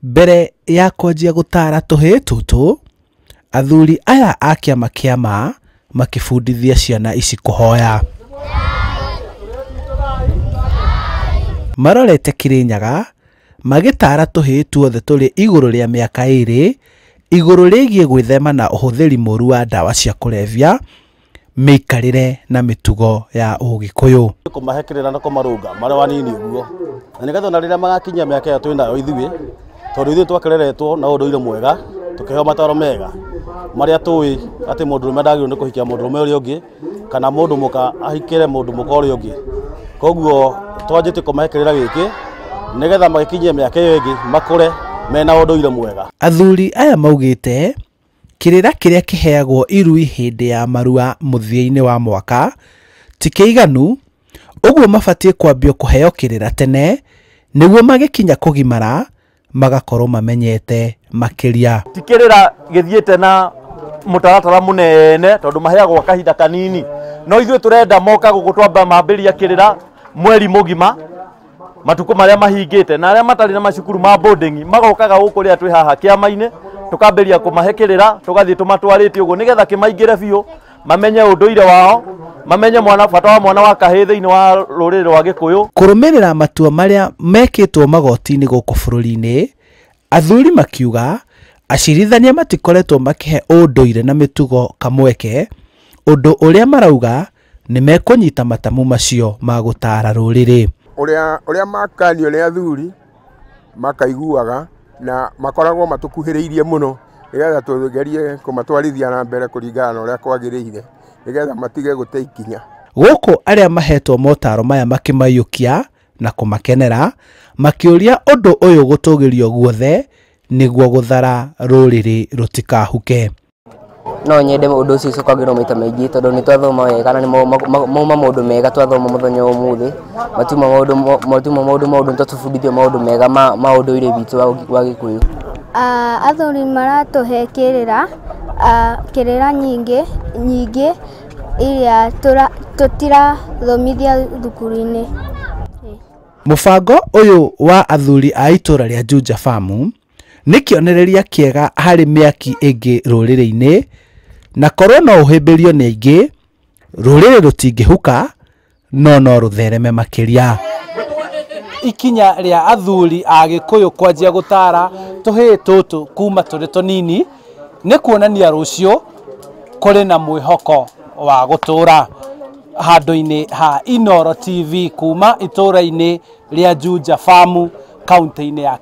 Mbere ya kwanjia gũtaara tũhĩĩ tũtũ, athuri aya a kĩama kĩa ma makĩbundithia ciana ici kũhoya. Marorete Kĩrĩnyaga magĩtaara tũhĩĩ tuothe tũrĩ igũrũ rĩa mĩaka 2 igũrũ rĩgiĩ gwĩthema na ũhũthĩri mũru wa ndawa cia kũrebia, mĩikarĩre na mĩtugo ya Ũgĩkũyũ. Kũmahe kĩrĩra na kũmarũnga marĩ wanini ũguo, na nĩgetha ona rĩrĩa magakinyia mĩaka ĩyo twĩ nayo ithuĩ, tondũ ithuĩ twakĩreretwo na ũndũire mwega, tũkĩheo mataro mega marĩa tũĩ atĩ mũndũrũme ndagĩrĩirwo nĩ kũhikia mũndũrũme ũrĩa ũngĩ kana mũndũ mũka ahikĩre mũndũ mũka ũrĩa ũngĩ. Koguo twanjĩtie kũmahe kĩrĩra gĩkĩ nĩgetha magĩkinyie mĩaka ĩyo ĩngĩ makũre mena ũndũire mwega. Athuri aya maugĩte kĩrĩra kĩrĩa kĩheagwo irui hĩndĩ ya marua mũthia-inĩ wa mwaka ti kĩiganu, ũguo mabatiĩ kwambio kũheo kĩrĩra tene nĩguo magĩkinya kũgimara magakorwo mamenyete makĩria. Ti kĩrĩra gĩthiĩte na mũtaratara mũnene tondũ maheagwo kahinda kanini, no ithuĩ tũrenda moka gũkũ twamba mambĩrĩria kĩrĩra mweri mũgima matukũ marĩa mahingĩte, na arĩa matarĩ na macukuru ma boarding magokaga gũkũ rĩrĩa twĩ haha kĩama-inĩ, tũkambĩrĩria kũmahe kĩrĩra tũgathiĩ tũmatwarĩte ũguo nĩgetha kĩmaingĩre biũ, mamenye ũndũire wao, mamenye mwana bata wa mwana wa kahĩĩ thĩinĩ wa rũrĩrĩ rwa Gĩkũyũ. Kũrũmĩrĩra matua marĩa mekĩtwo magoti-inĩ gũkũ bũrũri-inĩ, athuri makiuga acirithania matikoretwo makĩhe ũndũire na mĩtugo kamweke, ũndũ ũrĩa marauga nĩ mekũnyita matamu macio ma gũtaara rũrĩrĩ. Ũrĩa makanio nĩ athuri makaiguaga na makoragwo matũkuhĩrĩirie mũno nĩgetha tũgerie kũmatwarithia na mbere kũringana na ũrĩa kwagĩrĩire nĩgetha matige gũte ikinya. Gũkũ arĩa mahetwo motaro maya makĩmaiyũkia na kũmakenera, makĩũria ũndũ ũyũ gũtũgĩrio guothe nĩguo gũthara rũrĩrĩ rũtikahuke. No nyende ũndũ ũcio ũcokagĩrwo maita maingĩ tondũ nĩ twathoma wega na nĩ mauma maũndũ mega twathoma mũthenya wa ũmũthĩ, matiuma maũndũ maũndũ nĩtwatũbundithio maũndũ mega ma ũndũire witũ wa Gĩkũyũ. Athuri maratũhe kĩrĩra, kĩrĩra nyingĩ nyingĩ iria tũtirathomithia thukuru-inĩ. Mũbango ũyũ wa athuri a itũra rĩa Juja Farm nĩ kĩonereria kĩega harĩ mĩaki ĩngĩ rũrĩrĩ-inĩ, na korwo no ũhĩmbĩrio nĩ aingĩ, rũrĩrĩ rũtingĩhuka no no rũthereme makĩria. Ikinya rĩa athuri a Gĩkũyũ kwanjia gũtaara tũhĩĩ tũtũ kuma tũrĩ tũnini nĩ kuonania rũciũ kũrĩ na mwĩhoko wa gũtũũra. Handũ-inĩ ha Inooro TV kuma itũũra-inĩ rĩa Juja Farm kaunti-inĩ ya